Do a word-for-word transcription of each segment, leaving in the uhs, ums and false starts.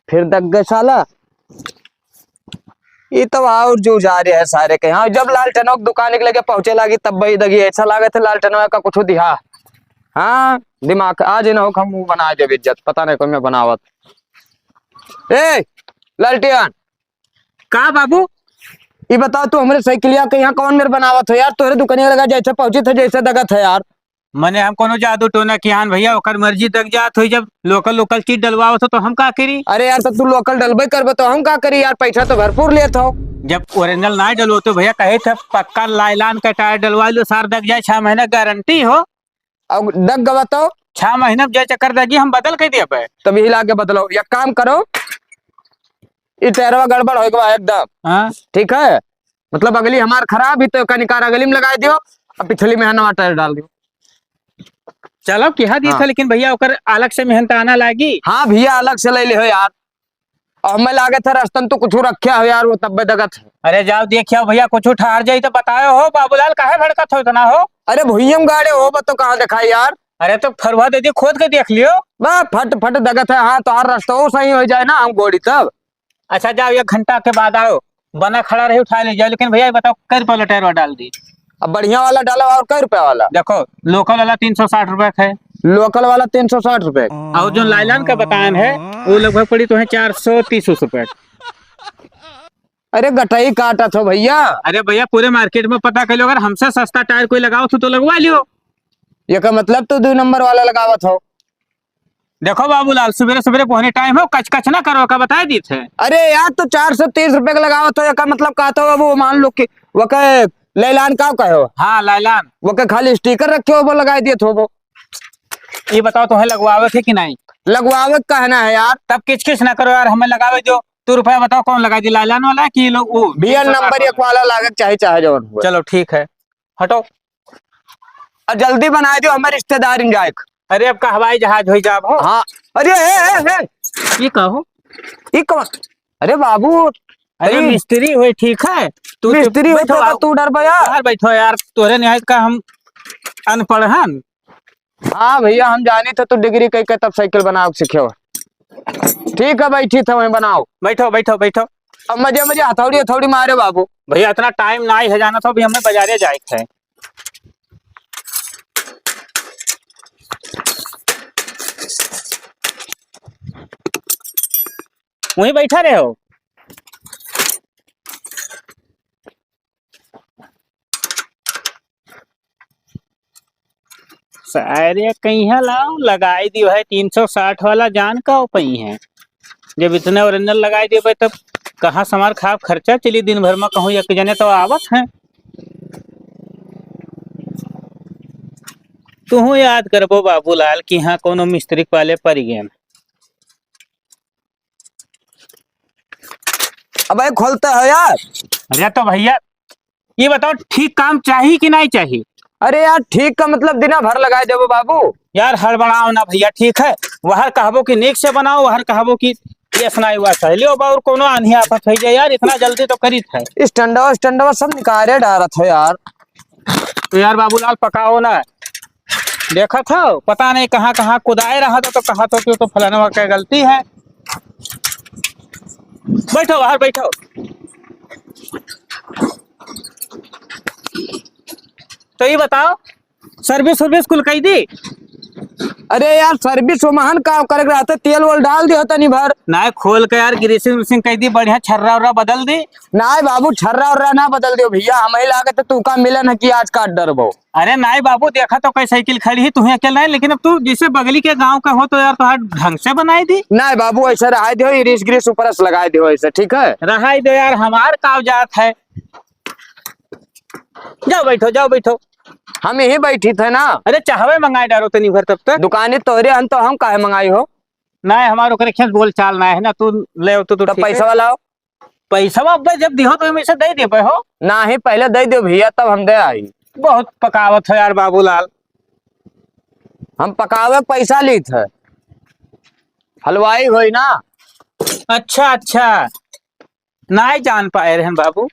फिर दग गए साला। ई तो और जो जा रहे हैं सारे के। हाँ, जब लालटेनवा के दुकान के लगे पहुँचे लागी, तब भाई दगी। ऐसा लागत है लालटेनवा का कुछ दिहा। हाँ, दिमाग आज ही ना हो, हम मुँह बना देब इज्जत, पता नहीं कोई में बनावत। ए, लालटेन। का बाबू? ई बताओ, तू हमरे साइकिलिया के यहाँ कौन मेर बनावत हो यार? तोहरे दुकानिया लगा जैसे पहुँचित है, जैसे दगत है यार। मने हम कोनो जादू टोना किहान भैया, ओकर मर्जी दग जात होई। जब लोकल लोकल चीज डलवावत हो तो हम का करी? अरे यार, तो तू लोकल डलबे करबे तो हम का करी यार, पैसा तो भरपूर लेत हो। जब ओरिजिनल ना डलवो तो भैया कहे थे पक्का लाइलान का टायर डलवा लो, सार दग जाए, छह महीना गारंटी हो। अब दग गवा तो? छह महीना में जे चक्कर दगी हम बदल के दिए पे। तब यही लाके बदलो, एक काम करो, ई टायरवा गड़बड़ हो गवा एकदम। हाँ। ठीक है, मतलब अगली हमार खराब ही तो का निकाल अगली में लगा दियो, अब पिछली में है नवा टायर डाल दियो। चलो किहा दी हाँ। था, लेकिन भैया ओकर अलग से मेहनताना लागी। हाँ भैया, अलग से ले ले हो यार। और हमें लागत है रस्तन तू कुछ रखे हो यार, वो तब्बे दगत है। अरे जाओ देखियो भैया, कुछ ठहर जाई तो बतायो हो। बाबूलाल काहे भड़कत हो इतना हो? अरे भुइयम गाड़े हो, बा तो कहाँ दिखाई यार? अरे तो फरुआ दे दी, खोद के देख लियो। बा फट फट दगत है। हाँ, तोहार रस्तवो सही हो जाए ना, हम गोड़ी तब। अच्छा जाओ, एक घंटा के बाद आओ, बना खड़ा रही, उठा ले जाओ। लेकिन भैया ये बताओ, कै रुपया वाला टायर डाल दी? अब बढ़िया वाला डालो। और कै रुपया वाला? देखो, लोकल वाला तीन सौ साठ रुपया का है। लोकल वाला तीन सौ साठ रुपया? और जो लाइलॉन का बताएन है, वो लगभग पड़ी तुम्हें चार सौ तीस रुपया। अरे गटई काटत हो भैया। अरे भैया, पूरे मार्केट में पता कर लो, अगर हमसे सस्ता टायर कोई लगावत हो तो लगवा लियो। ये का मतलब तू दो नंबर वाला लगावत हो? देखो बाबूलाल, सुबेरे सुबेरे कोहनी टाइम हो, कचकच ना करो, का बताए दी थे। अरे यार, तो चार सौ तीस रुपए का लगावत हो, एका मतलब कहत हो, अब वो मान लो कि वो के लाइलॉन का कहो? हाँ, लाइलॉन। वो के खाली स्टिकर रखे हो, वो लगाई दिए थे वो। ये बताओ, तुम्हें लगवावे थे कि नहीं? लगवावे का कहना है यार। तब किच किच ना करो यार, हमें लगावे दो। तू रुपया बताओ, कौन लगाई दी, लाइलॉन वाला कि लोग वो बियर नंबर एक वाला लागे, चाहे, चाहे जौन हुआ। चलो ठीक है, हटो। अब जल्दी बनाए दियो, हमारे रिश्तेदार enjoy। अरे, अब का हवाई जहाज होई जाब हो? हाँ। अरे, ए, ए, ए। ये का हो? ये कौन? अरे बाबू, अरे, अरे। मिस्त्री होई, ठीक है? तू, तू मिस्त्री होई बैठो, तो का आओ। तू डर बया? बाहर बैठो यार, तोरे निहायत का हम अनपढ़ हन। हाँ भैया, हम जानी थे तू डिग्री कई के तब साइकिल बनावे के सीखे हो। ठीक है, बैठी थे वहीं बनाओ। बैठो, बैठो, बैठो। अब मजे मजे हथौड़ी हथौड़ी मारे बाबू। भैया, इतना टाइम ना ही है, जाना था अभी हमें बाजारे जाए के है। वहीं बैठा रहे हो। सारे कहीं लाओ, लगाई दी भाई तीन सौ साठ वाला, जान का पई है। जब इतने ओरिजिनल लगाई दिए भाई, तब कहाँ से हमार खाब खर्चा चली दिन भर में, कहूँ एक जने तो आवत है। तुहूँ याद करबो बाबूलाल कि हाँ, कोनो मिस्त्री वाले पड़ गए। अबे खोलता है यार। अरे तो भैया, ये बताओ, ठीक काम चाही कि नहीं चाही? अरे यार, ठीक का मतलब दिना भर लगाए देबो बाबू। यार, हड़बड़ाओ ना भैया, ठीक है? वहर कहबो कि नीक से बनाओ, वहर कहबो कि ये सुनाई हुआ सहेलियो बा, और कोनो आन्ही आफत हो जाए यार, इतना जल्दी तो करी थे। स्टैंडवा, स्टैंडवा सब निकाले डारत हो यार। तो यार बाबूलाल, पकाओ ना। देखत हो, पता नहीं कहाँ कहाँ कुदाए रहा था, तो कहा तो क्यों तो फलानवा के गलती है। बैठो, बाहर बैठो। तो ये बताओ, सर्विस वर्विस कुल कई दी? अरे यार, सर्विस ओमहन का करे के रहते, तेल वेल डाल दियो तनी भर। नाय, खोल के यार ग्रीसिंग व्रीसिंग कई दी, बढ़िया छर्रा उर्रा बदल दी। नाय बाबू, छर्रा उर्रा ना बदल दियो भैया, हमही लागत है तू का मिलन है कि आज काट डरबो। अरे नाय बाबू, देखा तो कई साइकिल खड़ी ही, तुहे अकेले नहीं, लेकिन अब तू जैसे बगली के गांव का हो तो यार तोहार ढंग से बनाई दी। नाय बाबू, ऐसे रहाई दियो, इरीस ग्रीस ऊपर से लगाई दियो ऐसे, ठीक है? रहाई दो यार, हमार काव जात है। जाओ बैठो, जाओ बैठो। हम यहीं बैठी थे ना। अरे चाहवे मंगाई डारो तनी भर तब तक। दुकानी तोहरे हन तो हम काहे मंगाई हो? नाय, हमार ओकरे खेस बोल चाल ना है ना, तू ले तो, तो तब ठीक है। पैसा वाला हो। पैसा अब्बे जब दिहो तो हम इसे दे देबे हो। नाही, पहले दे दियो भैया, तब हम दे आई। बहुत पकावत है यार बाबूलाल। हम पकावे के पैसा लीत है, हलवाई होई ना। अच्छा, अच्छा, नाय जान पाए रहन बाबू।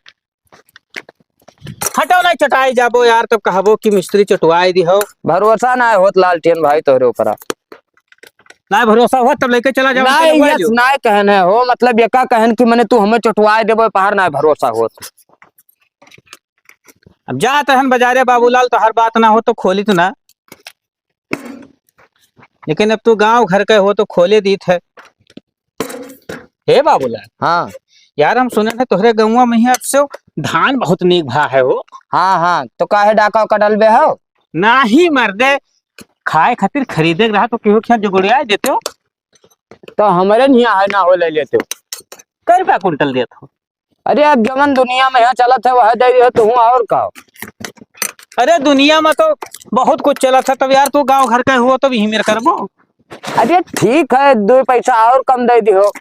फटो नहीं चटाई जाबो यार, तब कहबो कि मिस्त्री चटवाई दिहो। भरोसा ना होत लालटेन भाई तोहरे ऊपरा। ना भरोसा होत तब लेके चला जाओ, नहीं, चलवा ये जो। ना कहन है हो, मतलब ये का कहन कि मने तू हमें चटवाई देबो, पहाड़ ना भरोसा होत। अब जात हन बजारे बाबूलाल, तो हर बात ना हो तो खोली तो ना। लेकिन अब तू गांव घर के हो तो खोले दीत है। हे बाबूलाल। हाँ। यार, हम सुने थे तोहरे गौवा में ही अब से धान बहुत नीक भा है हो। हाँ, हाँ, तो काहे डाका ओका डलबे हो? नाही मर्दे, खाए खातिर खरीदे के रहा तो केहू के यहाँ जुगड़िया देते हो। तो हमरे नहीं है ना हो ले लेते हो। कै रुपया कुंटल देत हो? अरे, अब जवन दुनिया में यहाँ चलत है, वह दे दियो तू, और का? अरे, दुनिया में तो बहुत कुछ चलत है, तब यार तू गांव घर के हो, तब यही मेर करबो। अरे, ठीक है, दो पैसा और कम दे दियो।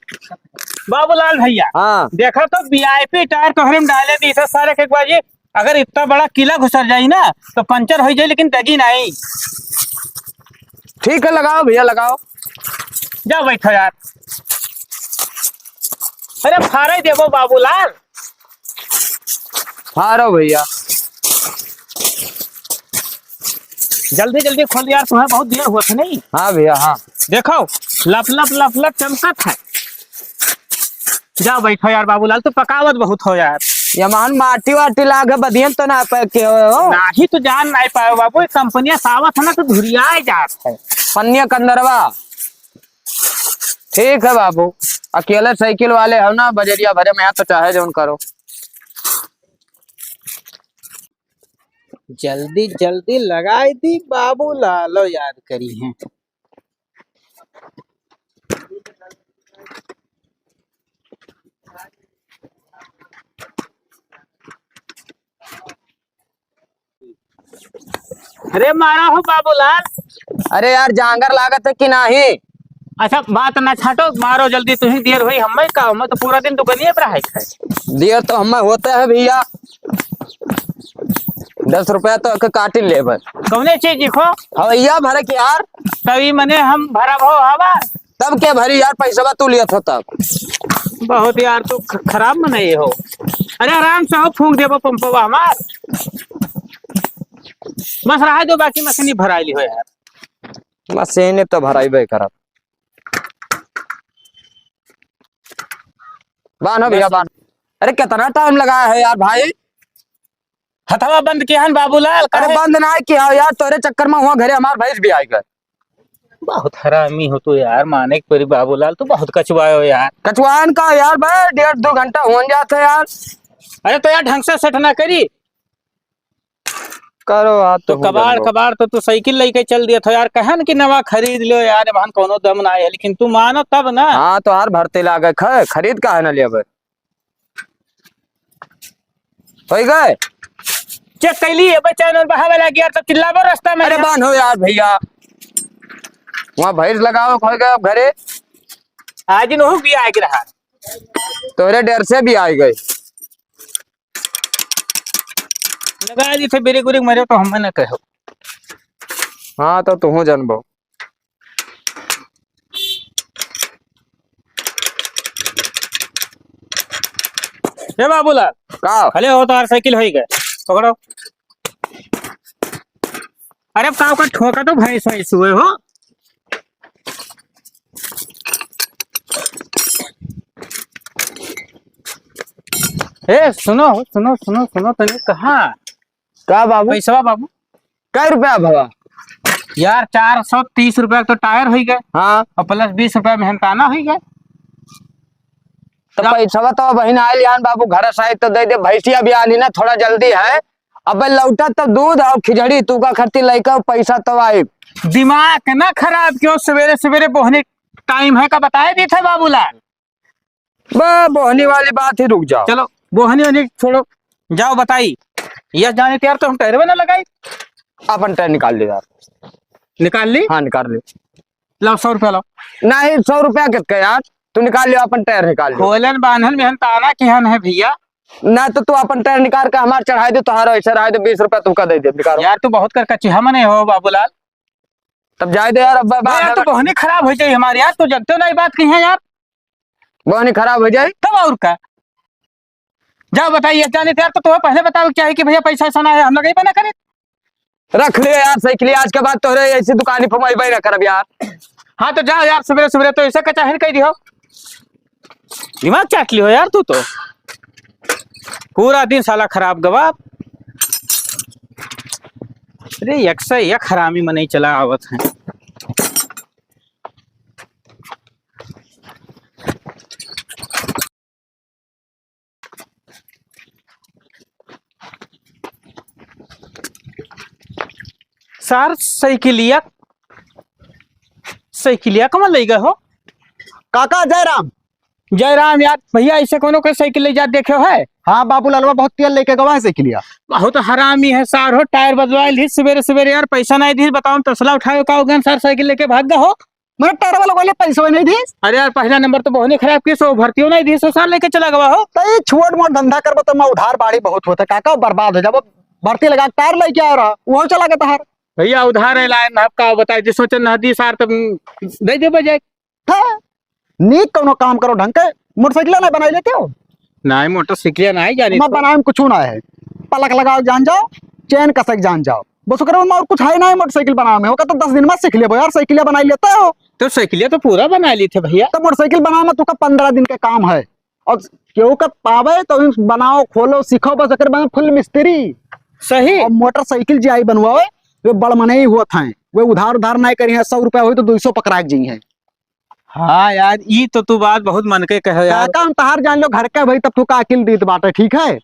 बाबूलाल भैया, हाँ। देखा तो वी आई पी टायर तोहरे में डाले दी थे सारे के एक बार जी। अगर इतना बड़ा किला घुसर जाई ना, तो पंचर हो जाई, लेकिन दगी नहीं। ठीक है, लगाओ भैया, लगाओ। जा बैठो यार। अरे, फारे देबो बाबूलाल। फारो भैया। जल्दी जल्दी खोल यार, तुम्हें बहुत देर होत है नहीं। हाँ भैया, हाँ। देखो, लप लप लप लप चमकत है। जा बैठो यार बाबूलाल, तू पकावत बहुत हो यार। ये मान माटी वाटी लाग है, बदियन तो ना पैक के हो, हो। नाही तो जान नहीं पाए बाबू, ये कंपनिया सावत है ना तो धुरियाए जात है। पन्निया कंदरवा। ठीक है बाबू, अकेले साइकिल वाले हो ना, बजरिया भरे में तो चाहे जौन करो। जल्दी जल्दी लगाई दी बाबूलालो, याद करी हैं। अरे मारा हो बाबूलाल। अरे यार, जांगर लागत है कि नाही? अच्छा, बात ना छाटो, मारो जल्दी, तुही देर होई, हमें का, हमें तो पूरा दिन दुकानिए पर है। देर तो हमें होता है भैया, दस रुपया तो के काट ही लेबे। कौने चीज लिखो? हवैया भरे के यार। तभी मने हम भरब हो हवा। तब के भरी यार, पैसवा तू लियत हो तब। बहुत यार, तू ख-, खराब मनई हो। अरे आराम से हो, फूंक देबो पंपवा हमार। बस रहा दो, बाकी मशीनी भराई ली हो यार। मशीन तो भराइबे करब। बान्हो भैया, बस। बान्हो। अरे कितना टाइम लगा है यार भाई। हथवा बंद किया हन बाबूलाल, अरे काहे? बंद ना किया यार, तोरे चक्कर में हुआ घरे हमार भैंस भी आई गए। बहुत हरामी हो तू यार, माने के परी बाबूलाल, तू बहुत कचवायो यार। कचवान का यार भाई, डेढ़ दो घंटा होन जात है यार। अरे तो यार ढंग से सेट ना करी। करो आप तो तो कबाड़, कबाड़ तो तू साइकिल लेके चल दिया था यार, कहन कि नवा खरीद लो यार, वहन कोनो दम ना है, लेकिन तू मानो तब ना। हाँ तो यार भरते लागे ख-, खरीद का है ना लेबे। होई गए? चेक कैली है बच्चा, नल बहावे लागी यार, तब चिल्लाबो रास्ता में अरे यार। बान्हो यार भैया, वहाँ भैंस लगाओ, होई गए अब घरे। आज इन हो भी आए के रहा। तोरे डर से भी आए गए। लगा दी थे बिरिक उरिक मरे तो हमें ना कहो। हाँ तो तू जानबो। ए बाबूलाल, का? खले हो, तार साइकिल होई गए, पकड़ो। अरे, काव का ठोका तो भैंस वैंस हुए हो। ए, सुनो, सुनो, सुनो, सुनो, तनी कहाँ? का बाबू? पैसवा बाबू। कै रुपया भवा? यार, चार सौ तीस रुपया तो टायर होई गए। हाँ। और प्लस बीस रुपया मेहनताना होई गए। तो तब पैसवा तो बहिन आइल यान बाबू, घर से आई तो दे दे, भैंसिया भी आनी ना, थोड़ा जल्दी है। अबे लौटा तो दूध और खिचड़ी, तू का खर्ची लइका पैसा तो आई। दिमाग ना खराब क्यों, सवेरे सवेरे बोहनी टाइम है का बताए दी थे बाबूलाल। बा, बोहनी वाली बात ही रुक जाओ। चलो, बोहनी वोहनी छोड़ो, जाओ बताई। यह जाने यार तो हम टायरवे ना लगाई। अपन टायर निकाल ले यार। निकाल ली? हाँ, निकाल ले। लाओ, सौ रुपया लाओ। नहीं, सौ रुपया कितका यार? तू निकाल लियो, अपन टायर निकाल लियो। खोलन बान्हन मेहनताना किहन है भैया। ना तो तू अपन टायर निकाल के हमार चढ़ाई दे, तोहार ऐसे रहे तो बीस रुपया तुमका दे दे, निकालो। यार, तू बहुत कर कच्ची हमने हो बाबूलाल। तब जाए दे यार, अब बा-, बा-, यार, बा-, तो बोहनी खराब हो जाई हमारी यार, तू जानते हो ना ये बात कही है यार। बोहनी खराब हो जाई? तब और का? जाओ बताइए, जाने थे यार, तो तुम्हें पहले बतावे के चाही कि भैया पैसा ऐसा ना है, हम लोग ही बना करे। रख लियो यार साइकिल, आज के बाद तोहरे ऐसी दुकानी पर मैं ना करब यार। हाँ, तो जाओ यार, सवेरे सवेरे तो ऐसा कचाहिन कह दियो। दिमाग चाट लियो यार तू तो। पूरा दिन साला खराब गवा। अरे, एक से एक हरामी मनई चला आवत है। सार, साइकिलिया, साइकिलिया कमा लई गए हो? काका जयराम। जयराम यार, भैया ऐसे कोनो के साइकिल ले जात देखे हो है? हाँ बाबू ललवा, बहुत तेल लेके गवा है साइकिलिया। बहुत हरामी है सार हो, टायर बदलवाइल ही सवेरे सवेरे यार, पैसा नहीं दी, बताओ तसला उठाए का हो गन सार, साइकिल लेके भाग गए हो। मेरे टायर वाला वाले पैसे नहीं दी। अरे यार, पहला नंबर तो बहुत ही खराब की, सो भर्तियों नहीं दी, सो सार लेके चला गवा हो। तो ये छोट मोट धंधा करबो तो मैं उधार बाड़ी बहुत होता काका, बर्बाद हो जाबो। भर्ती लगा के टायर लेके आ रहा, वो चला गया तहार। भैया उधार है लाए ना, आपका बताए जी, सोचन ना दी सार तब दे दे बजाय। हाँ, नीक कौनो काम करो ढंग के, मोटरसाइकिल ना बनाई लेते हो। नहीं, मोटरसाइकिल नहीं जानी मैं तो। बनाए में कुछ ना है, पलक लगाओ जान जाओ, चेन कसक जान जाओ, बस ओकरे में और कुछ है नहीं मोटरसाइकिल बनावे में। ओका तो दस दिन में सीख लेबो यार, साइकिलिया बनाई लेते हो। तो साइकिलिया तो पूरा बना ली थे भैया। तो मोटरसाइकिल बनावे में तुका पंद्रह दिन का काम है, और केहू का पावे तो बनाओ, खोलो, सीखो, बस ओकरे बाद फुल मिस्त्री। सही। और मोटरसाइकिल जे आई बनवावे, वे बड़ मनई होत हैं, वे उधार उधार नहीं करी हैं, सौ रुपया होई तो दो सौ पकड़ा के जाई हैं। हाँ यार, ई तो तू बात बहुत मन के कहे यार। काका, हम तहार जान लो घर के भाई, तब तू का अकिल दीत बाटे, ठीक है?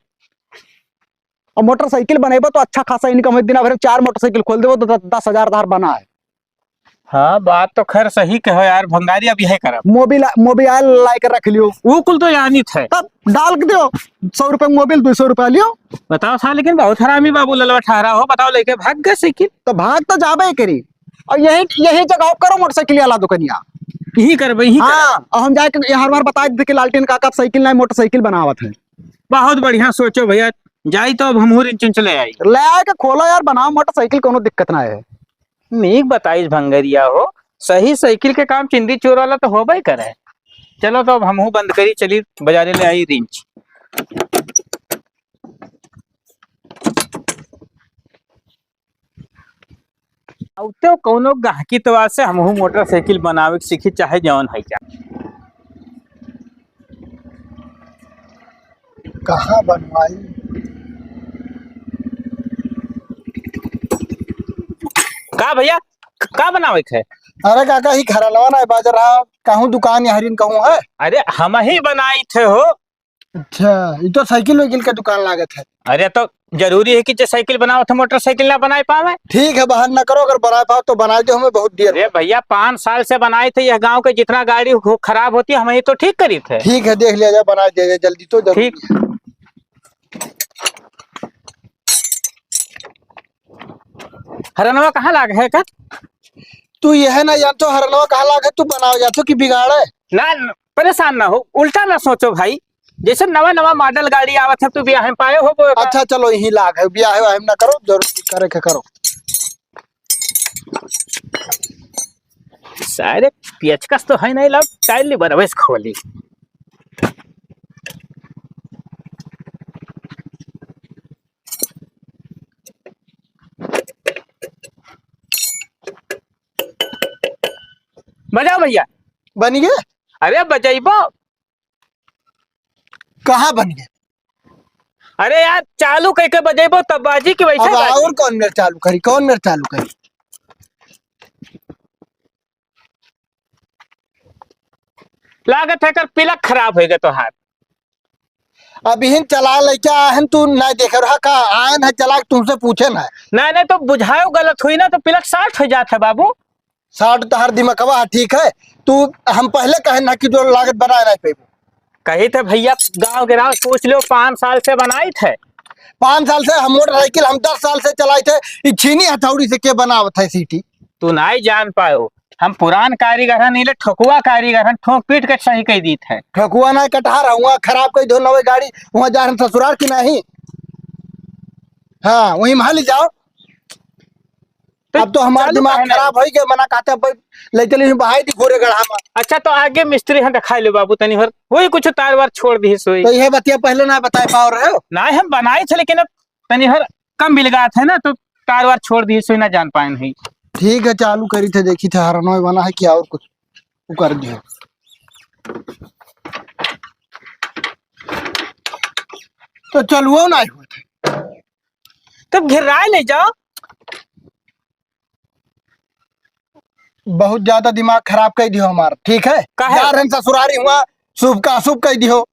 और मोटरसाइकिल बनेबो तो अच्छा खासा इनकम होई, दिन भर में चार मोटरसाइकिल खोल देबो तो द-, दस हजार तहार बना है। हाँ, बात तो खैर सही कहो यार, भंगारी अब यह करब। मोबिल, मोबिल लाए के रख लियो। वो कुल तो यानी थे। तब डाल के दियो, सौ रुपया मोबिल, दो सौ रुपया लियो। बताओ सार, लेकिन बहुत हरामी बाबू ललवा ठहरा हो, बताओ लेके भाग गए साइकिल। तो भाग तो जाबे करी। और यही, यही जगह करो मोटरसाइकिल वाला दुकानिया। यही करबे, यही करब। हाँ, और हम जाके यहाँ हर बार बता देते कि लालटेन काका साइकिल नहीं, मोटरसाइकिल बनावत है। बहुत बढ़िया सोचो भैया, जाई तो अब हमहू रिंच उंच ले आई। ले आए के खोलो यार, बनाओ मोटरसाइकिल, कोनो दिक्कत ना है। नीक बताइस भंगरिया हो, सही साइकिल के काम चिंदी चोर वाला तो होबे करे। चलो तो अब हमहू बंद करी, चली बाजारे ले आई रिंच। अब तो कौनो गाहकी तवा से हमहू मोटरसाइकिल बनावे के सीखी, चाहे जौन है क्या। कहाँ बनवाई? का भैया, क-, का बनावे के है? अरे काका, ही घरलवा ना बाजार रहा, कहूँ दुकान यहरिन कहूँ है? अरे हम ही बनाई थे हो। अच्छा, ये तो साइकिल वाइकिल के दुकान लागत है। अरे तो जरूरी है कि जे साइकिल बनावत है मोटरसाइकिल ना बनाए पावे? ठीक है, बहाना ना करो, अगर बनाए पाओ तो बनाए दो, हमें बहुत देर अरे भैया, पाँच साल से बनाए थे, यह गांव के जितना गाड़ी हो, खराब होती है, हम ही तो ठीक करी थे। ठीक है, देख लिया जाए, बनाए दिया जाए जल्दी, तो जरूरी ठीक। है। हरनवा कहाँ लाग है का? तू यह ना जान तो हरनवा कहाँ लाग है, तू बनाओ जा तो कि बिगाड़े? ना, न-, परेशान ना हो, उल्टा ना सोचो भाई। जैसे नवा नवा मॉडल गाड़ी आवत है, तू बियाह में पाए हो वो का? अच्छा चलो, यही लाग है, बियाह है, हम ना करो, जरूर करे के करो। सारे पेचकस तो है नहीं, लाओ टाइल नहीं बनवे से खोली। बजाओ भैया। बन गए? अरे बजाइबो। कहाँ बन गए? अरे यार, चालू कइके बजाइबो तब बाजी की वैसे अब बाजी। और कौन मेर चालू करी, कौन मेर चालू करी? लागत है कर पिलक खराब होइगा तोहार। अभिन चला लइका आहन, तू ना देखे रहा का, आयन है चला के तुमसे पूछे ना। नहीं, नहीं, तो बुझायो गलत हुई ना, तो पिलक साठ हो जात है बाबू। साठ तो हर दिमागवा है, ठीक है, तू हम पहले कहे ना कि जो लागत बनाए ना पेबू। कही थे भैया, गांव के राव पूछ लो, पाँच साल से बनाई थे। पाँच साल से हम मोटरसाइकिल हम दस साल से चलाई थे, ई छीनी हथौड़ी से के बनावत है सीटी? तू नाई जान पायो, हम पुरान कारीगर हन, इले ठोकुआ कारीगर हन, ठोक पीट के सही कह दीत है। ठोकुआ ना कटहार हुआ, खराब कह दो नवे गाड़ी, वहाँ जा रहे ससुराल की नहीं। हाँ, वहीं वहाँ ले जाओ। तो अब तो हमार चालू दिमाग काहे ना? खराब होइ गया, मना कहते अब ले चली बहाई दी घोरे गढ़ा में। अच्छा, तो आगे मिस्त्री हैं, दिखाई लो बाबू, तनी भर वही कुछ तार वार छोड़ दी सोई। तो यह बतिया पहले ना बताए पाओ रहे हो? ना, हम बनाए थे, लेकिन अब तनी हर कम बिलगात है ना, तो तार वार छोड़ दी सोई, ना जान पाए नहीं। ठीक है, चालू करी थे, देखी थे हरनोय बना है कि और कुछ वो कर दियो। तो चलुओ ना होत है। तब घेराए ले जाओ। बहुत ज्यादा दिमाग खराब कर दियो हमार, ठीक है? काहे? जा रहे हैं ससुरारी हुआ, शुभ का अशुभ कर दियो।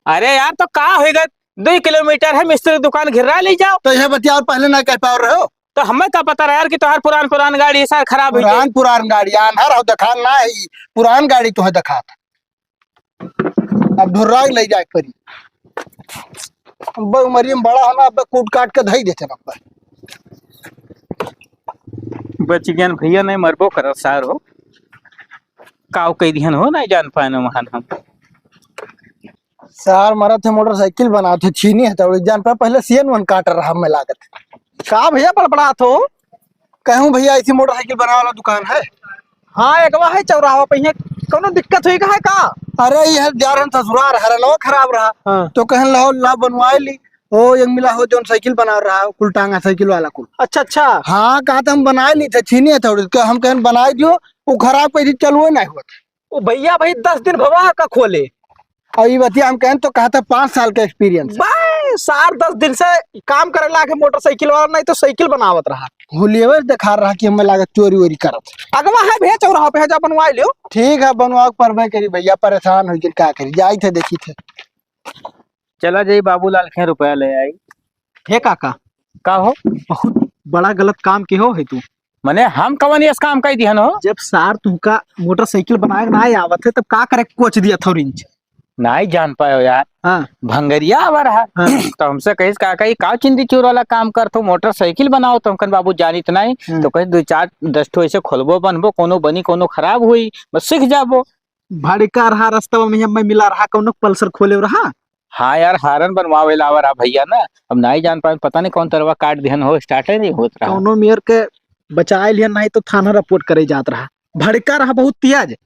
अरे यार, तो का होइगा? दुई किलोमीटर है, मिस्त्री दुकान घेरा ले जाओ। तो यह बतिया और पहले ना कह पाओ रहे हो? तो हमें का पता रहा यार कि तोहार पुरान पुरान गाड़ी सार खराब हो गई। पुरान पुरान गाड़ी आन्हर हो, दिखान ना है, पुरान गाड़ी तो है दिखात। अब ढुर्रा के ले जाए के पड़ी। अब उमरिया में बड़ा है ना, अब कूट काट के धई देते ना। बच गयन भैया, नहीं मरबो करत सार हो। काव कह दिहन हो, नहीं जान पाए ना महान हम। सार मरत है, मोटरसाइकिल बनात है, छीनी है, तो जान पाए पहले सीएन वन काट रहा हमें लागत। का भैया बड़बड़ात हो? कहूँ भैया, ऐसी मोटरसाइकिल बनावे वाला दुकान है? हाँ, एक है चौराहा पे, यहाँ कौनो दिक्कत हुई का है का? अरे, यह जा रहन ससुरार, हरनवा खराब रहा, हाँ। तो कहन लो, ला बनवाए ली। ओ, एक मिला हो, जौन साइकिल बना रहा, कुल टांगा साइकिल वाला कुल। अच्छा, अच्छा। हाँ, कहा था हम बनाए ली थे, छीनी है थोड़ी, तो हम कहन बनाए दियो, वो खराब कह दी, चलवे नहीं होत। ओ भैया, भाई, दस दिन भवा का खोले। और ये बतिया हम कहन तो कहा था पाँच साल का experience। बस, सार दस दिन से काम करे लागे मोटरसाइकिल वाला, नहीं तो साइकिल बनावत रहा। हुलियवे दिखा रहा कि हमें लागत चोरी वोरी करत। अगवा है भैया, चौराहा पे है, जा बनवा लियो। ठीक है, बनवा के परबे करी भैया, परेशान हो गइल, का करी, जाई थे, देखी थे। चला जाई बाबूलाल के रुपया ले आई। हे काका। का हो? बहुत बड़ा गलत काम के हो है तू। मने हम कवन यस काम कई दिहन हो? जब सार तुमका मोटरसाइकिल बनाए के नाई आवत है, तब का करे कोच दिया था रिंच? नाई जान पायो यार। हाँ। भंगरिया आवा रहा। हाँ। तो हमसे कहिस, "काका, ई का चिंदी चोर वाला काम करत हो? मोटरसाइकिल बनाओ।" तो हमकन बाबू जानित नाई। हाँ। तो कहिस, "दो चार दस ठो ऐसे खोलबो बनबो, कोनो बनी कोनो खराब हुई, बस सीख जाबो।" भड़का रहा रस्तवा में, हमें मिला रहा, कौनो पल्सर खोले रहा। हाँ यार, हारन बनवावे ला आवा रहा भैया ना, अब नाई जान पाए, पता नहीं कौन तरवा काट दिहन हो, स्टार्टे नहीं होत रहा। कौनो मेयर के बचाए लिहन, नहीं तो थाना रिपोर्ट करे जात रहा। भड़का रहा बहुत तेज।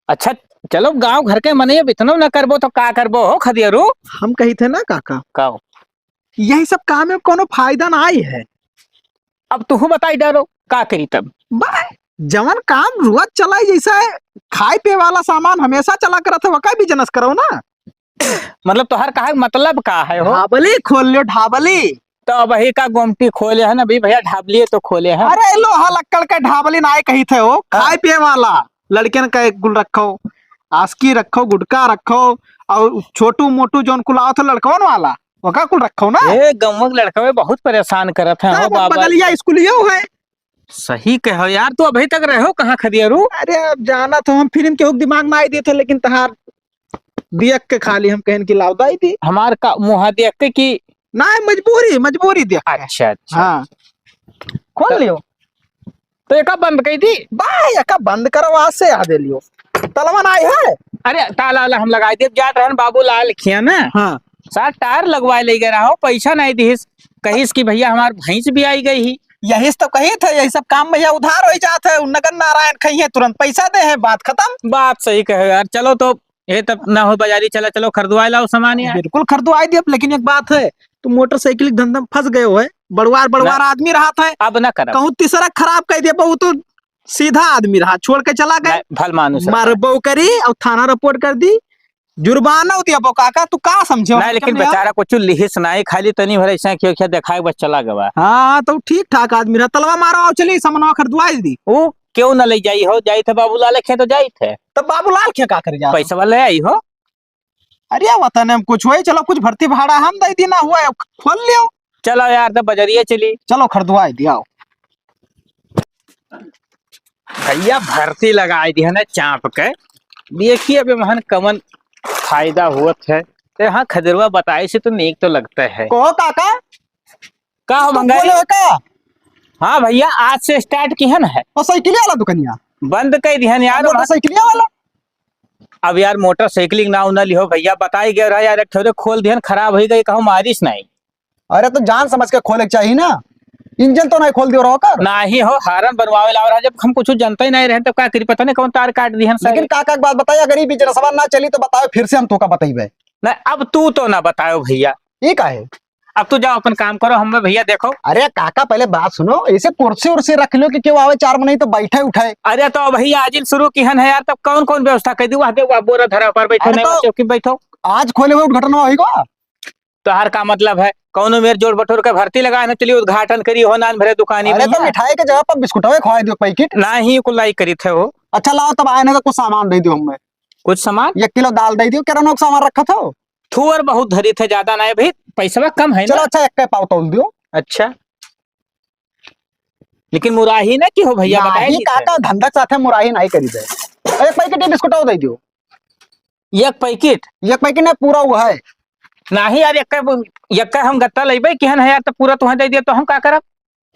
अच्छा, चलो गांव घर के मने अब इतनो न करबो तो का करबो हो खदियरू? हम कही थे ना काका। का हो? यही सब काम में कोनो फायदा नाई है। अब तुहू बताई डारो, का करी तब? बा, जवन काम रोज चलाई, जैसे खाए पिए वाला सामान हमेशा चला करत है, वका बिजनेस करो ना। मतलब तोहर कहे के मतलब का है हो? ढाबली खोल लियो, ढाबली। तो अबही का गोमटी खोले है ना, अभी भैया ढाबलिए तो खोले है। अरे लोहा लक्कड़ के ढाबली नाई कही थे हो, हाँ। खाए पिए वाला, लड़कियन का एक गुल रखो, आस्की रखो, गुटखा रखो, और छोटू मोटू जौन कुल आवत है लड़कवन वाला, ओका कुल रखो ना। ए, गंवा के लड़का में बहुत परेशान करत है, का हो वो बाबा। बगलिया स्कूलियो है। सही कहो यार, तू अभी तक रहो कहाँ खदियरू? अरे, अब जाना तो हम फिल्म के हुक दिमाग ना आई देते, लेकिन तहार देख के खाली हम कहन की लावदाई दी। हमार का मुँहा देख के कि ना, मजबूरी, मजबूरी देख के। अच्छा, अच्छा। हाँ। खोल तो लियो। तो एका बंद कई दी? बा, एका बंद करवा से आ दे लियो। तलवा नाई है? अरे, ताला वाला हम लगाई देब, जात रहन बाबूलाल खिया ना। हाँ। सार टायर लगवाए ले गए रहो, पैसा नाई दिहिस, कहिस कि भैया हमार भैंस भी आई गई ही। यही से तो कही थे, यही सब काम भैया उधार हो जात है, उ नगन नारायण खई है, तुरंत पैसा दे है, बात खत्म। बात सही कहे यार, चलो तो ये तब ना हो बाजारी, चला चलो खरीदवाए लाओ सामान यार। बिल्कुल खरीदवाए दियब, लेकिन एक बात है, तू मोटरसाइकिल के धंधा में फंस गए हो है, बड़वार बड़वार ना। आदमी रहत है, अब ना करब। कहूँ तीसरा खराब कह दिया, वो तो सीधा आदमी रहा, छोड़ के चला गए। नहीं, भल मानुस रहा। मरबो करी और थाना रिपोर्ट कर दी, जुर्माना होती है काका, तू का समझे नहीं, लेकिन बेचारा कुछ लिहिस नहीं, खाली तनी भर ऐसा क्यों क्या दिखाए बस चला गवा। हाँ, तो ठीक ठाक आदमी रहा, तलवा मारो, आओ चली सामानवा खरीदवाए दी। वो क्यों न ले जाई हो, जाई थे बाबूलाल के तो जाई थे। तब बाबूलाल के का करे जात हो? पैसा ले आई हो। अरे वतन में कुछ होए, चलो कुछ भर्ती भाड़ा हम दे दी ना हुआ, खोल लियो। चलो यार, तब बजरिया चली। चलो खरीदवाए दियाओ। भैया भर्ती लगाए दिया ना चाप के, देखिए अब महन कमन फायदा होत है। तो हाँ, खदेरवा बताए से तो नेक तो लगता है। कहो काका, का हो तू भंगारी? खोले हो का? हाँ भैया, आज से स्टार्ट किहन है। और साइकिल वाला दुकानिया? बंद कर दिहन यार। मोटरसाइकिल वाला? अब यार मोटरसाइकिल के नाव ना लिहो भैया, बताई गया रहा यार, एक ठोरे खोल दिहन, खराब हो गई, कहो मारिस नहीं। अरे तो जान समझ के खोले के चाहिए ना। इंजन तो नहीं खोल दियो रहो कर? नहीं हो, हारन बनवावे लावे रहा, जब हम कुछ जनते ही नहीं रहे, तब का करी, पता नहीं कौन तार काट दिहन सारे। लेकिन काका, एक बात बताइए, अगर ये बिजनेसवा ना चली तो बताओ, फिर से हम तोका बतइबे। नहीं, अब तू तो ना बताओ भइया। ये का है? अब तू जाओ, अपन काम करो, हम भइया देखो। अरे काका, पहले बात सुनो, ऐसे कुर्सी उर्सी रख लो कि केहू आवे चार मनई तो बैठे उठे। अरे तो भइया, आज ही शुरू किहन है यार, तब कौन कौन व्यवस्था कर दी? वहाँ दे, वहाँ बोरा धरा पर बैठो, अरे नहीं तो वहाँ चौकी बैठो। आज खोले हुए उद्घाटन हुई को? तोहार का मतलब है? कौनो मेर जोड़ बटोर के भर्ती लगाए न चली, उद्घाटन करी हो, नान भरे दुकानी अरे में तो है। मिठाई के जगह पर बिस्कुटवे खवाए दियो पैकेट। ना ही कुल लाई करी थे हो। अच्छा लाओ, तब आए ना तो कुछ सामान दे दियो हमें। कुछ सामान? एक किलो दाल दे दियो, किराना का सामान रखा था। थोर बहुत धरी थे, ज्यादा ना है भाई, पैसवा कम है चलो ना। अच्छा, एक के पाव तौल दियो। अच्छा, लेकिन मुराही ना की हो भइया, बताए नहीं दी थे। काका, धंधा के साथ है, मुराही नहीं करी दे। एक पैकेट ये बिस्कुट और दे दियो। एक पैकेट? एक पैकेट ना, पूरा वो है। नहीं यार, एक, एक हम गत्ता लेबे किहन है यार, तो पूरा तुहें दे दिया तो हम का करब?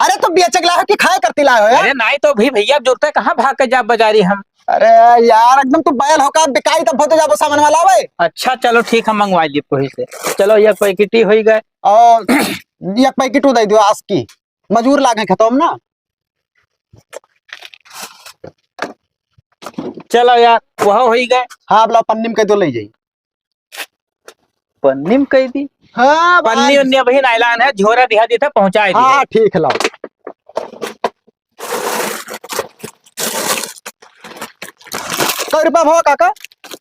अरे तो बेचे के लाए हो कि खाए करती लाए हो यार? अरे नहीं तो भी भइया, अब जुरते कहाँ भाग के जाब बाजारी हम? अरे यार, एकदम तू बैल हो का, बिकाई तब होते जाबो सामान वाला आवे। अच्छा चलो ठीक है, मंगवा ली वही से। चलो एक पैकेट ही होई गए। और एक पैकेट दे दियो आज की, मजूर लागे खतम ना। चलो यार, वह होई गए। हाँ, अब लाओ पन्नी में कह दो, ले जाई। पन्नी में कह दी? हाँ, पन्नी भाई। उन्नी अभी नायलान है, झोरा दिहा दी था, पहुंचाए दी हाँ, है। ठीक है, लाओ। कै रुपया भवा काका?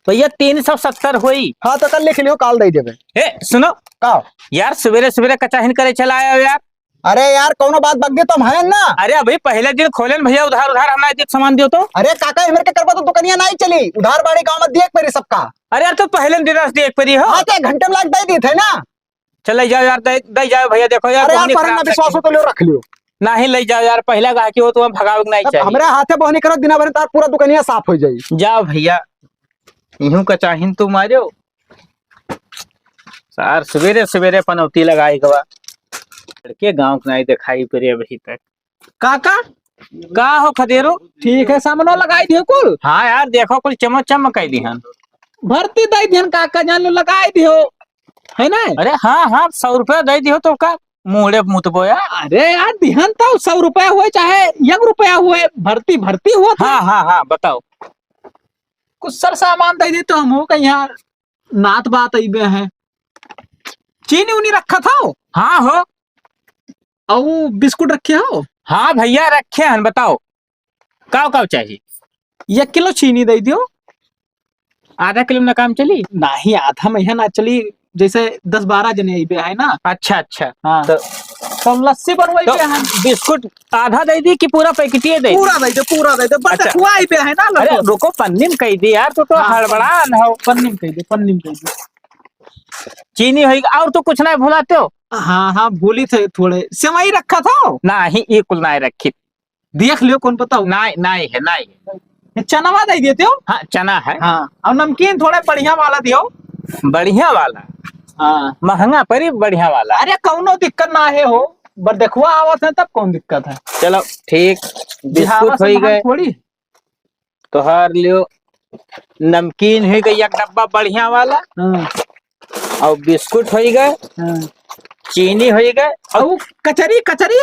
भइया, तीन सौ सत्तर होई। हाँ, तो कल लिख लियो, काल दे देबे। ए, सुनो। का? यार, सुबेरे सुबेरे कचाहिन करे चला आयो यार। अरे यार, कौनो बात बग्गे तुम है ना? अरे, अभी पहले दिन खोलेन भइया, उधार उधार हमरा एक सामान दियो तो। अरे काका, हमरे के करबो तो दुकनिया नहीं चली, उधार बाड़ी गाँव में दिए के परी सबका। अरे यार, तो पहले दिन रस दिए के परी हो। हाँ, तो एक घंटे में लाके दे दी थे ना। चल, ले जाओ यार, दे, दे जाओ भइया, देखो यार, अरे यार, तोहनी पर खराब ना विश्वास हो तो लो, रख लियो। नहीं, ले जाओ यार, पहला गाहकी हो तो हम भगावे के नहीं अब चाहिए। हमरा हाथे बहनी करो, दिना भर तार पूरा दुकनिया साफ हो जाई। जाओ भइया, इहूं का चाहिन तू मारो। सार सुबेरे सुबेरे पनौती लगाई गवा, लड़के गांव के नहीं दिखाई पड़े अभी तक। काका, का हो खदेरो? ठीक है, सामनो लगाई दियो कुल। हाँ यार, देखो कुल चमक चमक कई दिहन। भर्ती दे दिहन काका, जान लो लगाई दियो, है ना? अरे हाँ हाँ, सौ रुपया दे दियो तो का मुड़े मुतबो यार। अरे यार, दिहन तो सौ रुपया हुए चाहे एक रुपया हुए, भर्ती भर्ती हुआ था। हाँ हाँ हाँ, बताओ। कुछ सर सामान दे दे तो हम हो कहीं यार, नात बात अइबे है। चीनी उनी रखा था? हाँ हो। अउ बिस्कुट रखे हो? हाँ भइया, रखे हन, बताओ, काव काव चाही? एक किलो चीनी दे दियो। आधा किलो में ना काम चली? नहीं, आधा में यहाँ ना चली, जैसे दस बारह जने अइबे है ना। अच्छा, अच्छा। हाँ। तो तो लस्सी बनवाई तो पे है। बिस्कुट आधा दे दी कि पूरा पैकेटिए दे दी? पूरा दे दे, पूरा दे दे, बस अच्छा। खुआई पे है ना अरे लस्सी। रुको, पन्नी में कह दी यार, तो, तो हाँ, हड़बड़ा न हो। पन्नी में कह दे, पन्नी में कह दे। चीनी होई, और तो कुछ नहीं भुलाते हो? हाँ, हाँ, भूली थे थोड़े। सेवई रखा था? नहीं, ये कुल नहीं रखी। देख लियो, कौन बताओ? नहीं, नहीं है, नहीं है। ये चनवा दे देते हो? हाँ, चना है। हाँ, और नमकीन थोड़ा बढ़िया वाला दियो। बढ़िया वाला? हाँ। महंगा परी बढ़िया वाला। अरे, कौनो दिक्कत ना है हो, बर देखुआ आवत है तब कौन दिक्कत है? चलो, ठीक, बिहावा बिस्कुट से होई महंग गए। थोड़ी। तोहार लियो, नमकीन हुई गई एक डब्बा बढ़िया वाला। हाँ। और बिस्कुट हुई गए। हाँ। चीनी हुई गए। और कचरी, कचरी?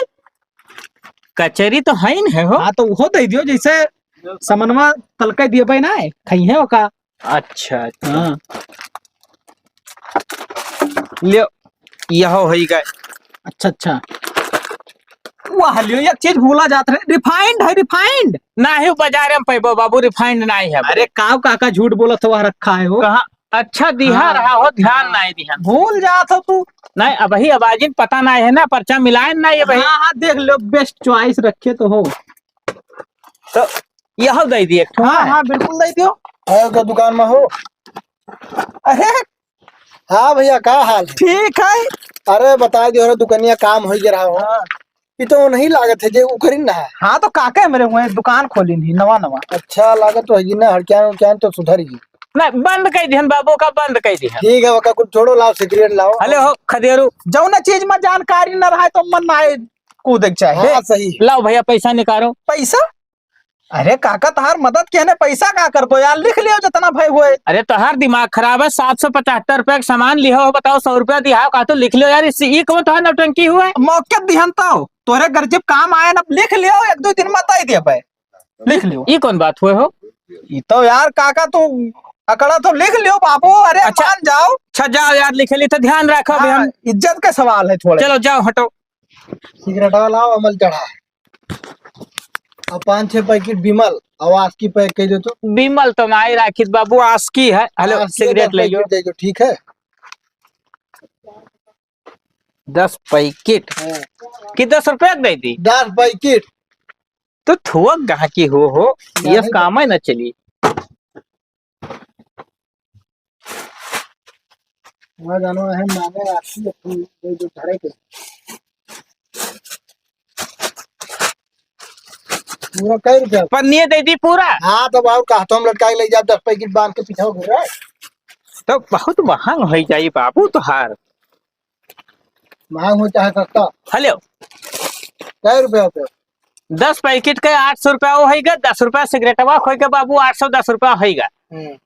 कचरी तो है न है हो। हाँ, तो वो दे दियो, जैसे समनवा तलके दिए भाई ना, खाई है ओका। अच्छा, अच्छा। हाँ। लियो, यह होई गए। अच्छा, अच्छा। वाह, लियो, एक चीज भूला जात रहे, refined है, refined। ना है, बाजार में पैबो बाबू, refined ना है। अरे, काव काका झूठ बोलत हो, वह रखा है हो। कहाँ? अच्छा, दिहा हाँ। रहा हो, ध्यान हाँ। ना है दिहा। भूल जात हो तू। नहीं, अबही आवाजिन पता ना है ना, पर्चा मिलाए ना ये भाई। हाँ, हाँ, देख लो, best choice रखे तो हो। तो यह दे दिए एक ठो हाँ, है। हाँ, बिल्कुल दे दियो। है तो दुकान में हो। अरे, हाँ भइया, का हाल है? ठीक है। अरे, बताइ दियो रे, दुकनिया काम होइ गया रहा हो। हाँ। ई तो नहीं लागत है जे उखरिन ना है। हाँ, तो काके मेरे हुए दुकान खोलिन ही, नवा, नवा। अच्छा, लागत तो है कि ना, हड़कियान, उड़कियान तो सुधर गई। नहीं, बंद कइ दिहन बाबू का, बंद कइ दिहन। ठीक है, ओका कुल छोड़ो, लाओ सिगरेट लाओ। हले हो, खदेरू। जौन चीज में जानकारी न रहा है तो मन ना आए कूदे के चाहे। हाँ, सही। लाओ भइया, पैसा निकालो। पैसा? अरे काका, तहार मदद किहे ने, पैसा का करतो यार, लिख लियो जितना भय हुए। अरे तहार दिमाग खराब है, सात सौ पचहत्तर रुपया के सामान लिहो हो, बताओ सौ रुपया दिहा हो, का तो लिख लियो यार, इस, ई कौन तहार नौटंकी हुए? मौके दिहन तो। तोरे घर जब काम आए ना, लिख लियो, एक दो दिन में बताई देबे। लिख लियो। ई कौन बात हुए हो? ई तो यार काका तू अकड़ा तो लिख लियो बाबू, अरे अच्छा। मान जाओ। अच्छा जाओ यार, लिखे ली तो ध्यान रखो अभी हाँ, हम। इज्जत का सवाल है थोड़ा। चलो जाओ हटो। सिगरेटवा लाओ, अमल चढ़ा। और पाँच छह पैकेट विमल, और आस्की पैक कर दो तो। विमल तो नाई राखित बाबू, आस्की है। हेलो, आस्की सिगरेट दस ले लो। पैकेट दे दो, ठीक है? दस पैकेट। हाँ। कि दस रुपया के दे दी? दस पैकेट। तो थोक गाहकी हो, हो, ये नहीं काम है ना चली। वहाँ जानो है, माने आस्की अपन दे दो धरे के। पूरा कै रुपया? पन्निये दे दी पूरा। हाँ, तब और कहा तो हम लटकाए ले जाब, दस पैकेट बांध के पीछा घूर रहा है। तो बहुत महंग हो जाई बाबू तोहार। महंग हो चाहे सस्ता। हेलो। कै रुपया होते? दस पैकेट के आठ सौ रुपया वो होइगा, दस रुपया सिगरेटवा खोई के बाबू, आठ सौ दस रुपया होइगा। हम्म।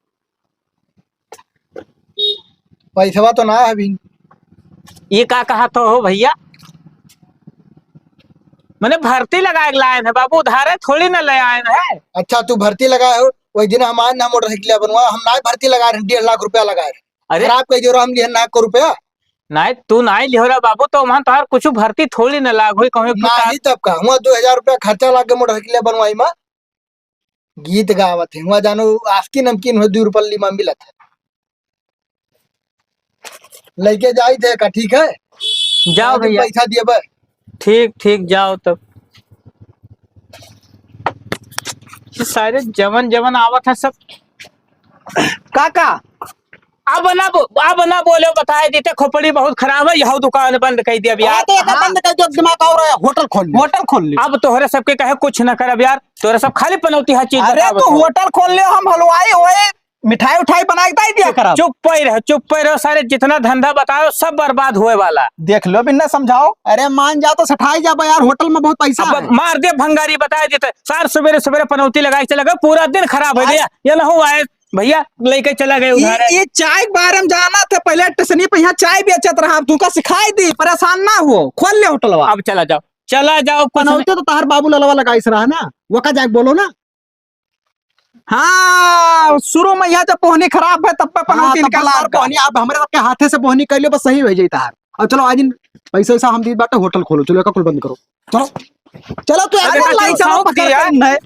पैसवा तो ना है अभी। ये का कहा तो हो भैया? मने भर्ती लगाए के लायन है बाबू, उधारे थोड़ी ना ले आयन है। अच्छा, तू भर्ती लगाए हो? वही दिन हम आए ना मोटरसाइकिल बनवा, हम ना भर्ती लगा रहे, डेढ़ लाख रुपया लगा रहे। अरे। खराब कह दे रहा, हम लिहन ना को रुपया। नाई, तू नाई लिहो रे बाबू, तो वहाँ तोहार कुछ भर्ती थोड़ी ना लाग होई, कहूँ कुछ नहीं, तब का? हुआ दो हजार रुपया खर्चा लाग के मोटरसाइकिल बनवाई मा। गीत गावत है, हुआ जानो आस्की नमकीन हो, दो रुपया लीमा मिलत है। लेके जाई थे का, ठीक है? जाओ आज भैया। पैसा दिए बे। ठीक, ठीक, जाओ तब। ये सारे जवन, जवन आवत है सब। काका, अब ना बो-, अब ना बोलो, बताए देते, खोपड़ी बहुत खराब है, यह दुकान बंद कर दिया भैया। हाँ, तो एकर हाँ। बंद कर दो, दिमाग और है, होटल खोल लो। होटल खोल लो। अब तोहरे सबके कहे कुछ ना करब यार, तोहरे सब खाली पनौती हर चीज अरे, बतावत तो हो। होटल खोल लो, हम हलवाई होए, मिठाई उठाई बना के दे दिया चुप, करब। चुप पे रहो, चुप पे रहो, सारे जितना धंधा बताओ, सब बर्बाद होए वाला। देख लो, बिन्ना समझाओ। अरे, मान जाओ तो सठाई जाबो यार, होटल में बहुत पैसा अब है। मार दे भंगारी, बताए देते, सार सुबेरे सुबेरे पनौती लगाए चले गए, पूरा दिन खराब हो आज गया, ये ना हुआ है। भैया लेके चला गए ई, उधारे। ई चाय के बारे में जाना थे, पहले स्टेशनी पे यहाँ चाय बेचत रहा, अब तुमका सिखाई दी, परेशान ना हो, खोल ले होटलवा। अब चला जाओ, चला जाओ, कुछ पनौती तो तहार बाबू ललवा लगाइस रहा ना, वो का जाके बोलो ना। हाँ, शुरू में यहाँ जब पोहनी खराब है, तब पे हाँ, पनौती तब निकल बस आगा। पोहनी अब हमरे सबके हाथे से पोहनी कर लियो, बस सही हो जाई तहार। अब चलो, आज दिन पैसा वैसा हम दी बाटे, होटल खोलो, चलो, एका कुल बंद करो, चलो। चलो, तो अरे, यार, बेटा, लाई चलो, चलो, शौक पकड़ दिया। कर नहीं।